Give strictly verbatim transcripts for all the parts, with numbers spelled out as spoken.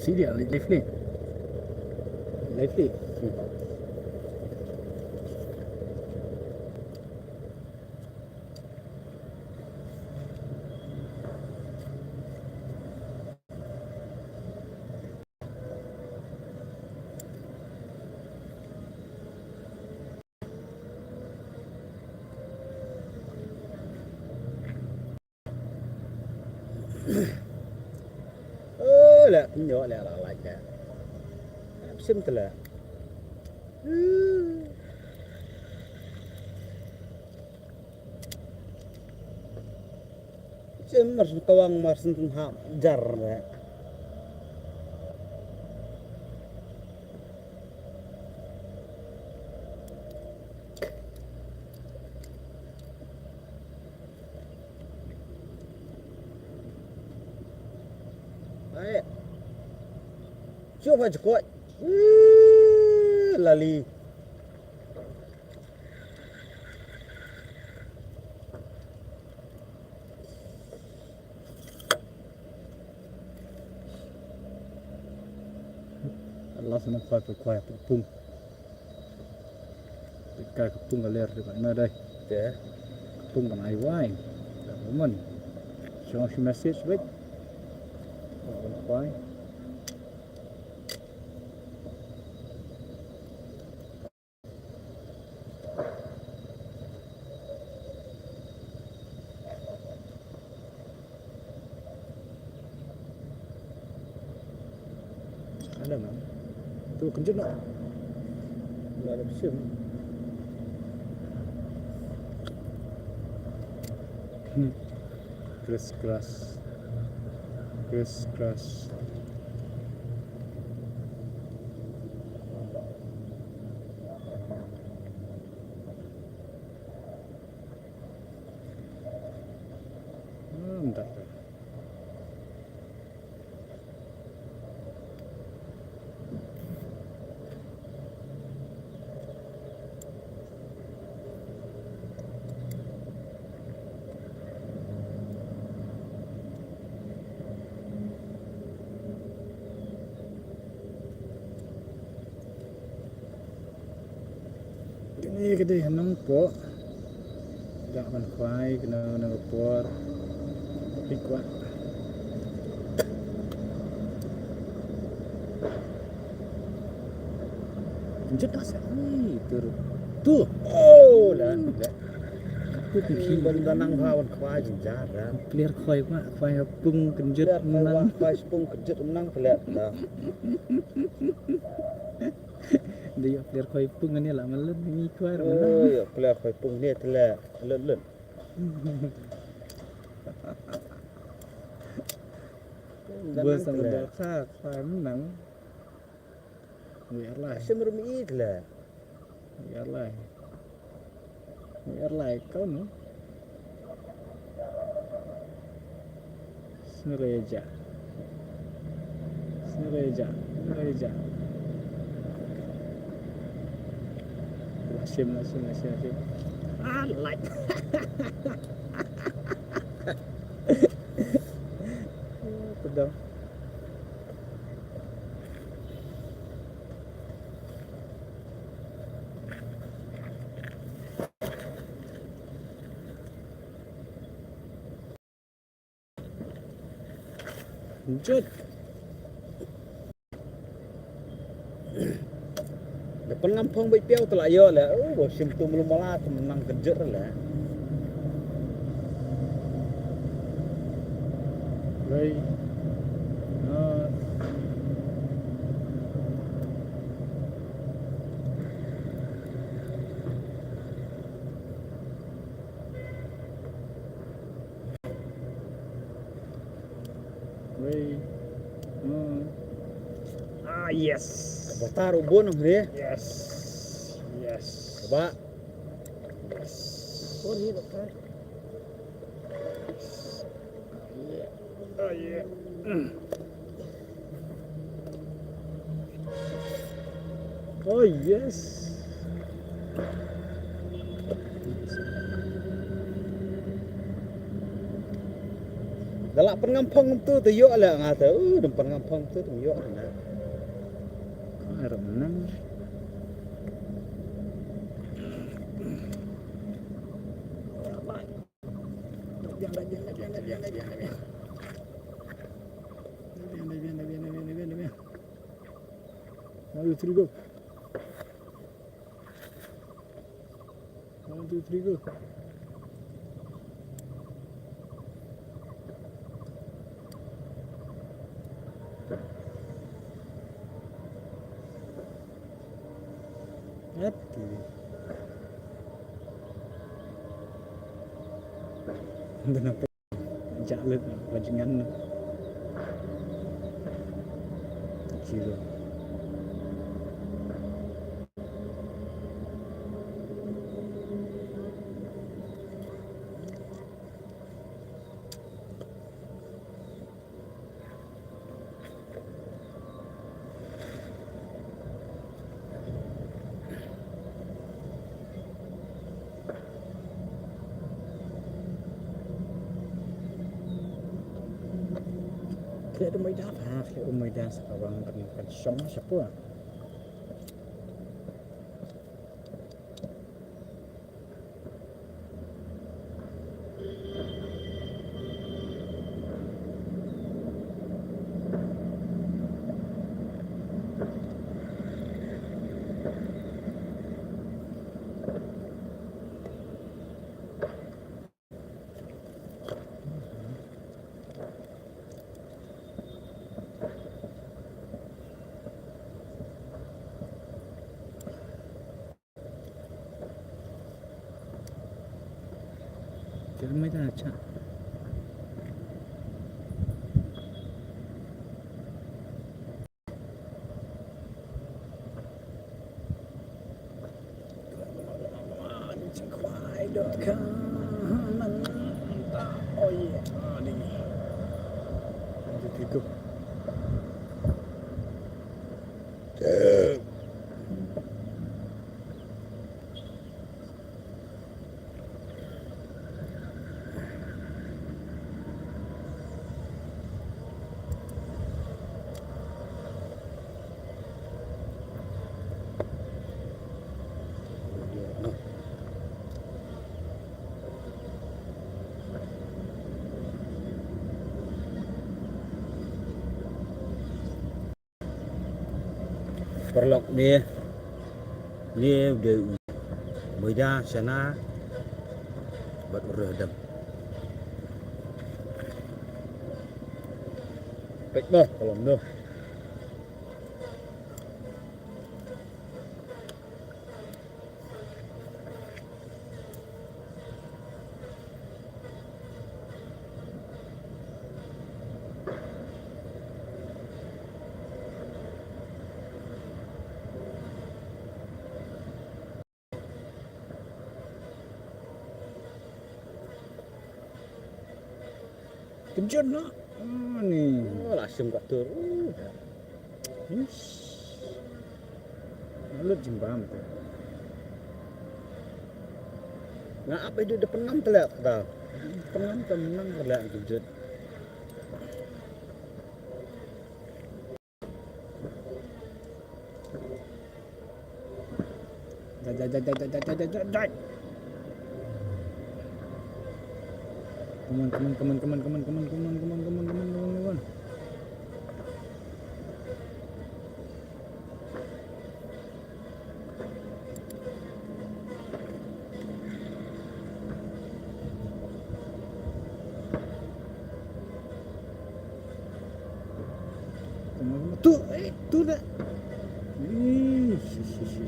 Dia, lively. Lively. Oh, la, nyo, la, la, la, la. Sim tela. Sim mar kawang mar sen ha jar, la. Ai. Cuba jukoi. Wih, lali. Last na kwai, kwai, kwai, pung. Ka pung ka ler de na dai. Te. Pung ban ai wai. Ka mon. Shong shi message wait. Ban kwai. Ada, man. Tu kynjut na. Nggak ada mesin. Hmm. Criss cross. Criss cross. Hmm, tak. Kane ka dei ha Nongpoh. Dak ban khwai kane, kane ka por. Pik kwah. Kynjut dah sa ni tur. Tu. Oh, dah. Tu pun ki ban danang ha wan khwai jynjar dah. Plier khwai ma, khwai ha pung kynjut menang. Khwai pung kynjut menang pelet dah. Dei ïa player khoi pung ne la man lut ngi khoi ra man. Oh, ïa player khoi pung ne te la lut lut. Bos sama dak sa khoi menang. Wi arlai. Sim rum i te la. Wi arlai. Wi arlai kau no. Sngereja. Sngereja. Sngereja. Lasim, lasim, lasim, lasim. Ah, like. Pedang. Jut. Da pynngam phong beit piaw te la ïoh le. Oh, ba shim tum lum mala tum nang kynjut le. Wei. Ah. Wei. Hmm. Ah, yes. Kaba tar u bun re. Yes. Yes. Kaba. Yes. Bun ni doktor. Yes. Ah, yeah. Ah, yeah. Mm. Oh, yes. Da lah pynngam phong tu te ïoh leh nga te. Uh, dang pynngam phong tu te ïoh leh. Ka ram nang. One, two, three, go. One, two, three, go. Happy. Jangan lupa jangan. Zero. Khleh u Maida, ha, khleh u Maida sa ka wang kan, kan shong shapoh. Khlem ai da cha. Oh yeah. One, two, three, go. Paralok ne, ne u dei u Maida Shana bad u Reh Dam. Peit ba ka long noh. Kynjut noh. Ah, ni. Oh, la shim ka tur. Uh. Ish. Nga lut jingbam te. Nga ap ïa u da pynngam te leh kata. Pynngam te mynta leh kynjut. Dai, dai, dai. Come on, come on, come on. Tu, eh, tu dah. Ih, shi, shi, shi.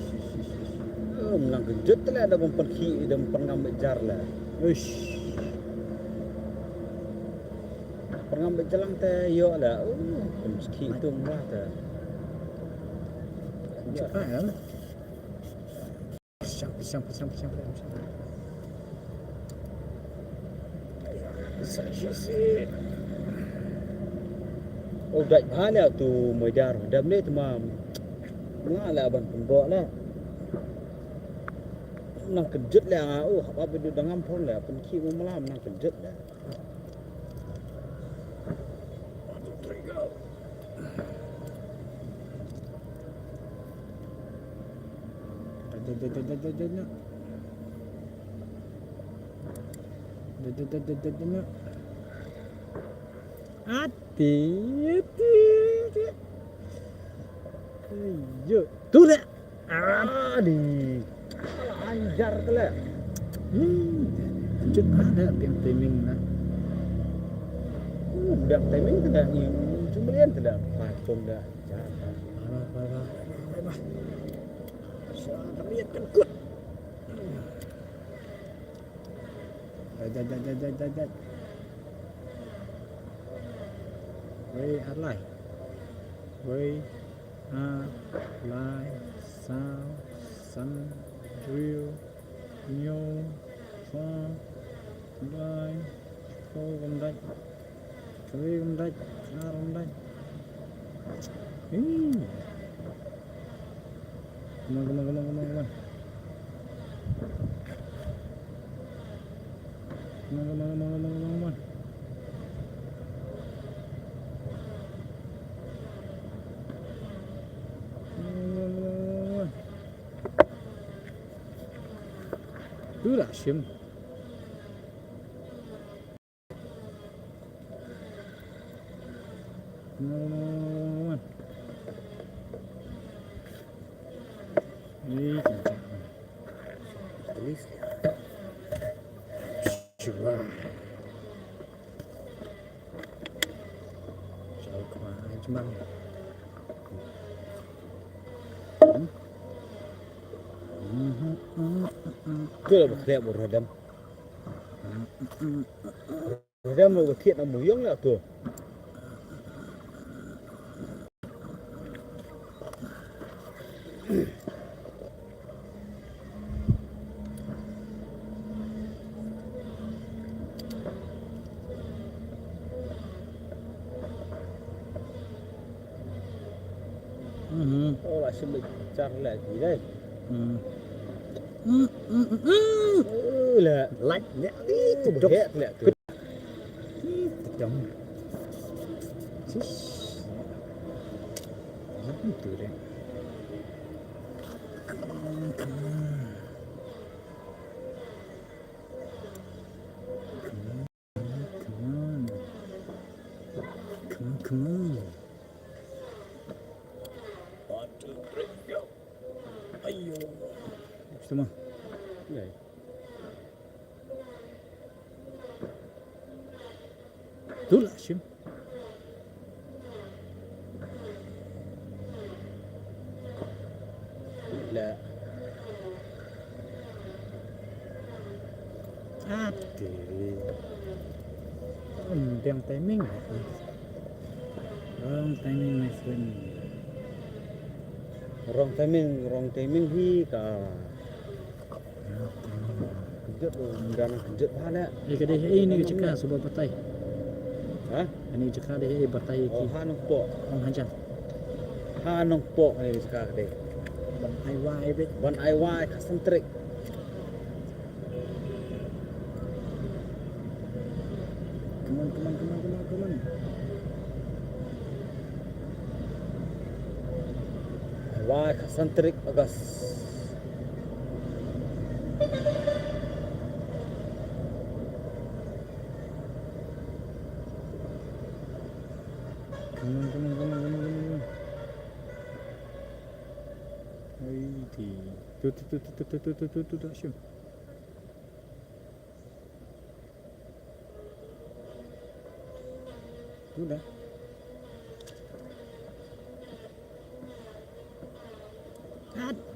Oh, mynta kynjut te leh, da ban pynkhih, da ban pynngam beit jar leh. Uish. Pynngam beit jar lang te ïoh leh. Oh, pynkhih tu mynta te. Cakap ya. Pishang, pishang, pishang, pishang, pishang. Sa shi si. Oh, dait bha leh tu Maida Reh Dam ne te ma. Nga leh ban pynbok leh. Mynta kynjut leh nga, oh, haba beit da ngam phong leh, pynkhih mo mala mynta kynjut leh. Dait, dait, dait, dait, dait, dait, dait. Dait, dait, dait, dait, dait, dait, dait. Ati, ati, ati. Ayo, tu dah. Adi. Ajar tu lah. Hmm. Lanjut ada yang timing lah. Uh, dah timing tu dah ni. Cuma lian tu dah. Patung dah. Parah, parah, parah, parah. Siapa lihat kan kut. Dait, dait, dait, dait, dait, dait. Wei ar lai. Wei ar lai, saw, san, hynriew, hynñiew, saw, lai, saw, kam dait. Saw, kam dait. Ar, kam dait. Ih. Come on, come on, come on, come on, come on. Come on, come on, come on, come on, come on, come on. Come on, come on, come on, come on. Tu dah shim. Ke ba khlek ba radam. Radam ba thied na muyong la tu. Mhm. Oh, la shim char la ki dai. Hmm. Hmm, hmm, hmm, hmm. Oh, la. Like, ya, itu dek la tu. Ih, tedong. Sis. Apa tu deh? Come on, come on. Come on, come on. Come on, come on. One, two, three, go. Ayo. Semua. Dai. Tu la shim. La. Ati. Hmm, wrong timing. Wrong timing, my friend. Wrong timing, wrong timing hi ka. Kejut, jangan kejut banget. Ini ka dei hi, ini ka jaka suba batai. Ha? Ini ka jaka dei hi batai ki. Oh, ha nongpoh. Ong hajan. Ha nongpoh ini ka jaka dei. Ban ai wai bit. Ban ai wai ka sentrik. Come on, come on, come on, come on, come on. Wah, ka sentrik bagas. Come on, come on, come on, come on, come on. Hai, ti. Tu, tu, tu, tu, tu, tu, tu, tu, tu, tu, shim. Udah. At.